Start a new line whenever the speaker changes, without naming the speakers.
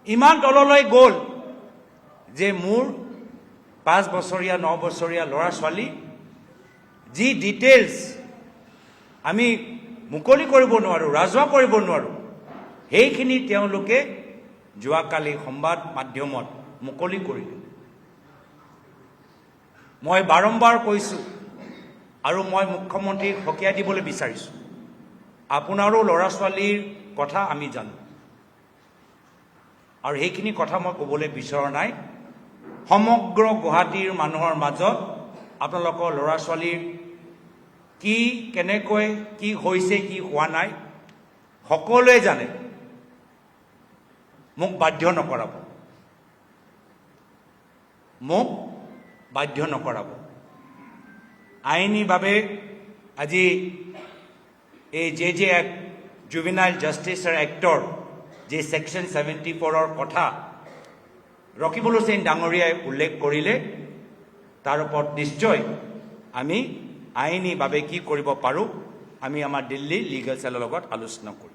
ইমান তললৈ গ'ল যে মোৰ 5 বছৰীয়া, 9 বছৰীয়া ল'ৰা ছোৱালী যি ডিটেইলছ আমি মুকলি কৰিব নোৱাৰোঁ, ৰাজহুৱা কৰিব নোৱাৰোঁ, সেইখিনি তেওঁলোকে যোৱাকালি সংবাদ মাধ্যমত মুকলি কৰিলে। মই বাৰম্বাৰ কৈছোঁ আৰু মই মুখ্যমন্ত্ৰীক সকীয়াই দিবলৈ বিচাৰিছোঁ, আপোনাৰো ল'ৰা ছোৱালীৰ কথা আমি জানো আৰু সেইখিনি কথা মই ক'বলৈ বিচৰা নাই। সমগ্ৰ গুৱাহাটীৰ মানুহৰ মাজত আপোনালোকৰ ল'ৰা ছোৱালীৰ কি, কেনেকৈ কি হৈছে, কি হোৱা নাই, সকলোৱে জানে। মোক বাধ্য নকৰাব, মোক বাধ্য নকৰাব। আইনীভাৱে আজি এই যে যে এক্ট, জুভিনাইল জাষ্টিছৰ এক্টৰ যে ছেকশ্যন 74ৰ কথা ৰকিবুল হুছেইন ডাঙৰীয়াই উল্লেখ কৰিলে, তাৰ ওপৰত নিশ্চয় আমি আইনীভাৱে কি কৰিব পাৰোঁ, আমি আমাৰ দিল্লী লিগেল চেলৰ লগত আলোচনা কৰিম।